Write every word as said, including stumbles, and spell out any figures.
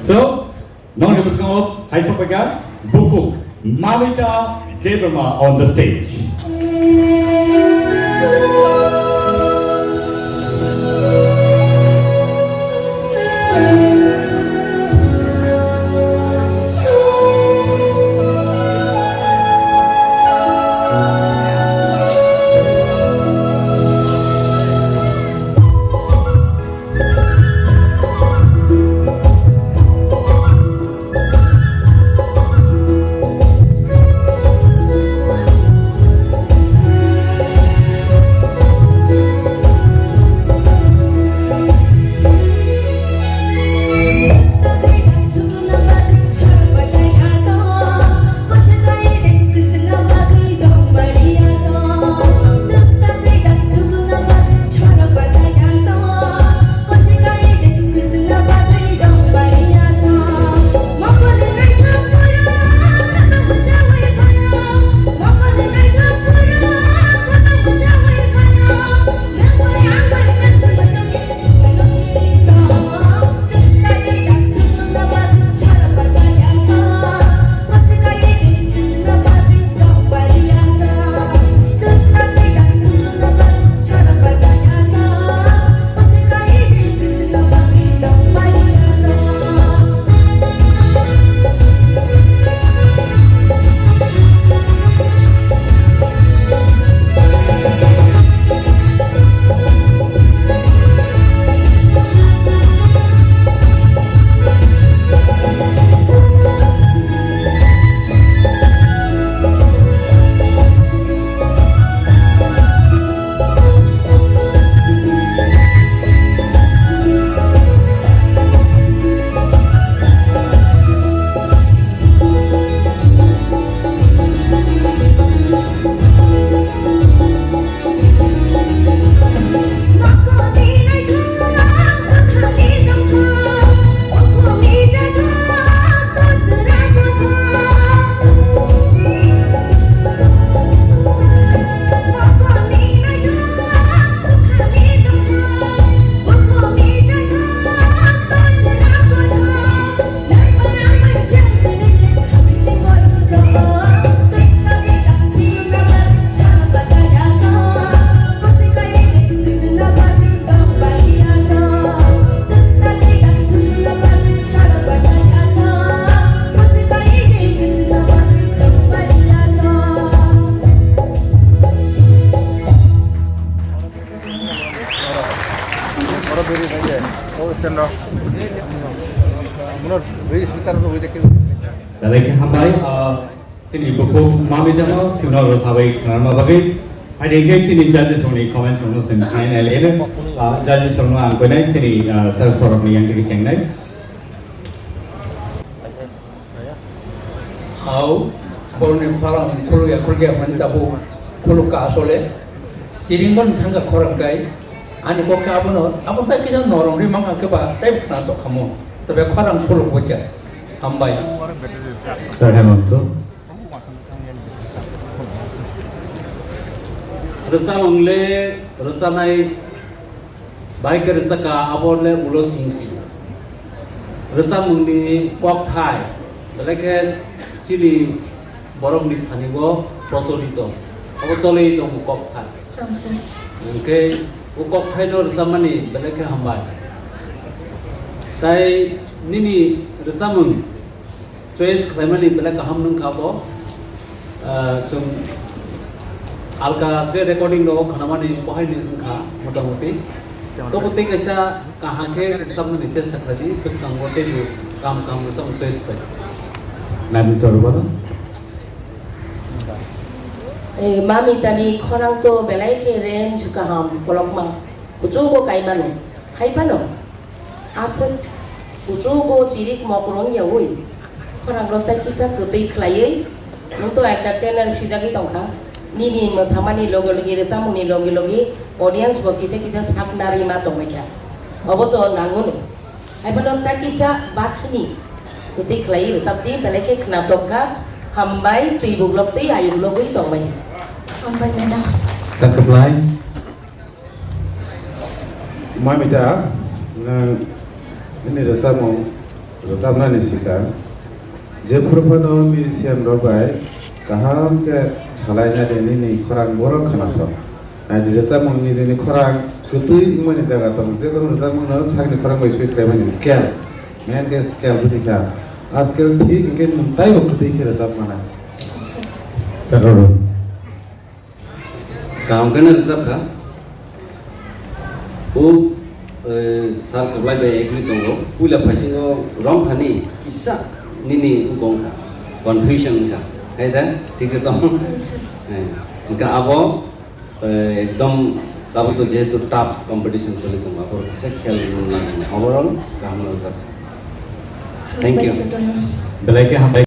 So, nongni bwskango hai sokphaikha bukhuk Mamita Debbarma on the stage. Oro biri nai je. O stand rok. Muno biri sitar rok ui dekhe. Dalai khe hambai, ah, sini bukhuk Mamita no sino rw sabai khnarma bagwi. Hai de khe sini judges rokni comments rokno sini final ele. Ah, judges rokno ang koinai sini, ah, sir sorokni yang tigi chengnai. Hao, borokni khorang khuluk ya khuluk ya hwnwi tabuk khuluk ka asole. Siring bon thangka khorang kai. Ani kok khe abono, abo tai kisa norom ri mangka khe ba tai khna tok khamo. Tabe khorang khuluk bo kya. Hambai. Sir Hemant. Rwchapmung le rwchanai bai khe rwchapkha, abo le ulo sing sing. Rwchapmungni kokthai, belai khe chini borokni thani bo procholito, abo cholwi tongo kokthai. Hwnkhe o kokthaino rwchapmani belai khe hambai. Tai nini rwchapmung choice khlaimani belai kaham wngkha bo. Ah, chwng alka khe recording rok khnamani bohaini wngkha motamoti. Tobo tei kaisa kaham khe rwchapmani chesta khlai di, bwskango teibo kaham kaham rwchapmung choice khlai. Nani chorobano? Eh, Mamitani khorang to belai khe range kaham kolokma. Kuchugo kaimano. Hai phano. Aswk kuchugo chirik mokrong yaui, khorang rok tai kisa kwtwi khlaiwi, nwng to entertainer sijagwi tongkha. Nini mwsamani loge loge, rwchapmungni loge loge audience bo kisa kisa sak narwi ma tongbaikha. Obo to nangwno. Haiphano tai kisa bathini kwtwi khlaiwi rwchapdi, belai khe khnatok kha. Hambai, twi buklok twi ayuk logwi tongbai. Hambai, madam. Kha kwplai. Mamita, nwng nini rwchapmung Rwchapnani sikang, jephuru phano musician rok bai kaham khe salaina di nini khorang borok khnaso. Naidi rwchapmung nijini khorang kwtwi wngmani jaga tongo, jephuru rwchapmungno sakni khorang bai swi khlaimani scale, main khe scale buji kha. A scale thik hwnkhe nwng taibo kwtwi khe rwchap manai. Kaham khe no rwchap kha. O, eh, sir kwplai bai agree tongo. Puila phaisingo romthani kisa nini wngkha. Confusion wngkha. Hai da? Thik se tong? Eh, wngkha abo, eh, ekdom tabuk to jehetu tough competition choli tongo. Abo kisa khel rwna nango. Overall, kaham no rwchap kha. Thank you. Belai khe hambai.